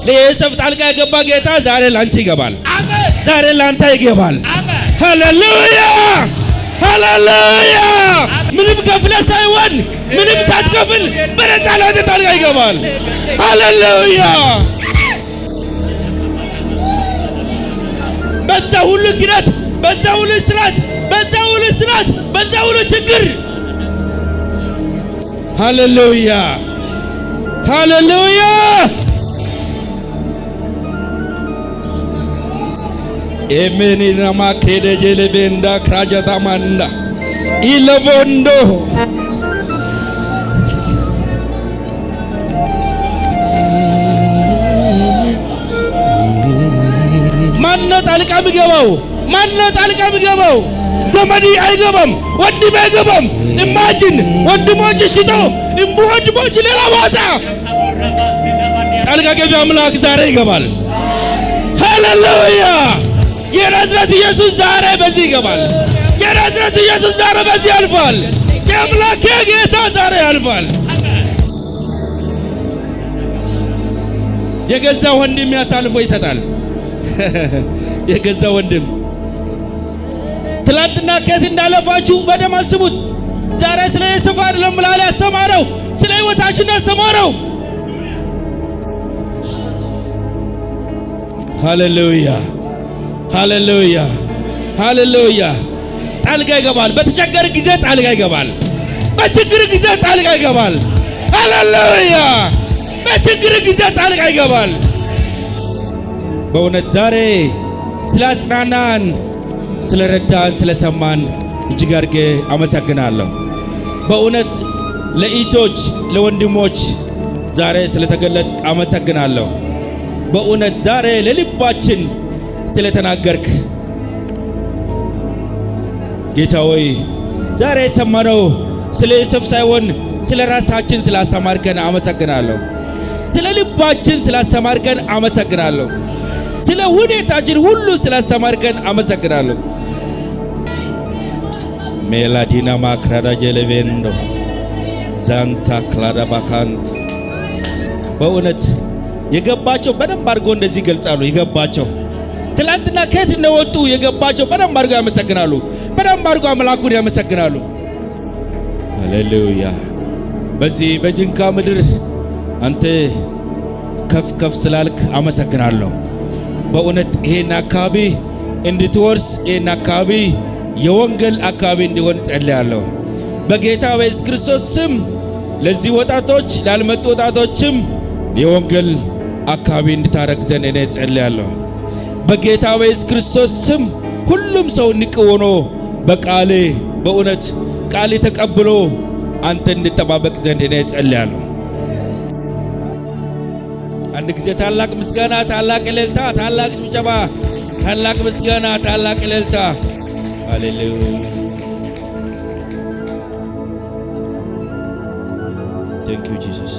ለዮሴፍ ጣልቃ የገባ ጌታ ዛሬ ላንቺ ይገባል። ዛሬ ላንተ ይገባል። ሃሌሉያ ሃሌሉያ። ምንም ከፍለ ሳይሆን ምንም ሳትከፍል በነፃ ላንተ ጣልቃ ይገባል። ሃሌሉያ። በዛ ሁሉ ክደት፣ በዛ ሁሉ እስራት፣ በዛ ሁሉ እስራት፣ በዛ ሁሉ ችግር። ሃሌሉያ ሃሌሉያ። ኤሜኒናማ ኬደጀሌቤንዳ ክራጃታማንዳ ኢለቮንዶ። ማነው ጣልቃ የሚገባው? ማነው ጣልቃ የሚገባው? ዘመድ አይገባም፣ ወንድም አይገባም። Imagine ወንድሞች ሽጦ ወንድሞች ሌላ ቦታ። ጣልቃ ገቢ አምላክ ዛሬ ይገባል። ሃሌሉያ! የናዝሬት ኢየሱስ ዛሬ በዚህ ይገባል። የናዝሬት ኢየሱስ ዛሬ በዚህ ያልፋል። የአምላኬ ጌታ ዛሬ ያልፋል። የገዛ ወንድም ያሳልፎ ይሰጣል። የገዛ ወንድም። ትላንትና ከየት እንዳለፋችሁ በደም አስቡት። ዛሬ ስለ ዮሴፍ አይደለም ብላ ያስተማረው፣ ስለ ሕይወታችን ያስተማረው። ሃሌሉያ ሃሌሉያ ሃሌሉያ። ጣልቃ ይገባል። በተቸገር ጊዜ ጣልቃ ይገባል። በችግር ጊዜ ጣልቃ ይገባል። ሃሌሉያ። በችግር ጊዜ ጣልቃ ይገባል። በእውነት ዛሬ ስላጽናናን፣ ስለረዳን፣ ስለሰማን እጅግ አድርጌ አመሰግናለሁ። በእውነት ለኢቶች ለወንድሞች ዛሬ ስለተገለጥክ አመሰግናለሁ። በእውነት ዛሬ ለልባችን ስለተናገርክ ጌታ ሆይ፣ ዛሬ የሰማነው ስለ ዮሴፍ ሳይሆን ስለ ራሳችን ስላስተማርከን አመሰግናለሁ። ስለ ልባችን ስላስተማርከን አመሰግናለሁ። ስለ ሁኔታችን ሁሉ ስላስተማርከን አመሰግናለሁ። ሜላዲና ማክራዳ ጀለቬንዶ ዛንታ ክላዳ ባካንት። በእውነት የገባቸው በደንብ አድርጎ እንደዚህ ይገልጻሉ። የገባቸው ትላንትና ከየት እንደወጡ የገባቸው በደንብ አድርጎ ያመሰግናሉ። በደንብ አድርጎ አምላኩን ያመሰግናሉ። ሃሌሉያ። በዚህ በጅንካ ምድር አንተ ከፍ ከፍ ስላልክ አመሰግናለሁ። በእውነት ይሄን አካባቢ እንድትወርስ፣ ይሄን አካባቢ የወንጌል አካባቢ እንዲሆን ጸልያለሁ። በጌታ በኢየሱስ ክርስቶስ ስም ለዚህ ወጣቶች፣ ላልመጡ ወጣቶችም የወንጌል አካባቢ እንድታረግ ዘንድ እኔ ጸልያለሁ። በጌታ በኢየሱስ ክርስቶስ ስም ሁሉም ሰው ንቅ ሆኖ በቃሌ በእውነት ቃሌ ተቀብሎ አንተ እንድጠባበቅ ዘንድ እኔ ጸልያለሁ። አንድ ጊዜ ታላቅ ምስጋና፣ ታላቅ እልልታ፣ ታላቅ ጭብጨባ፣ ታላቅ ምስጋና፣ ታላቅ እልልታ። ሃሌሉያ። Thank you, Jesus.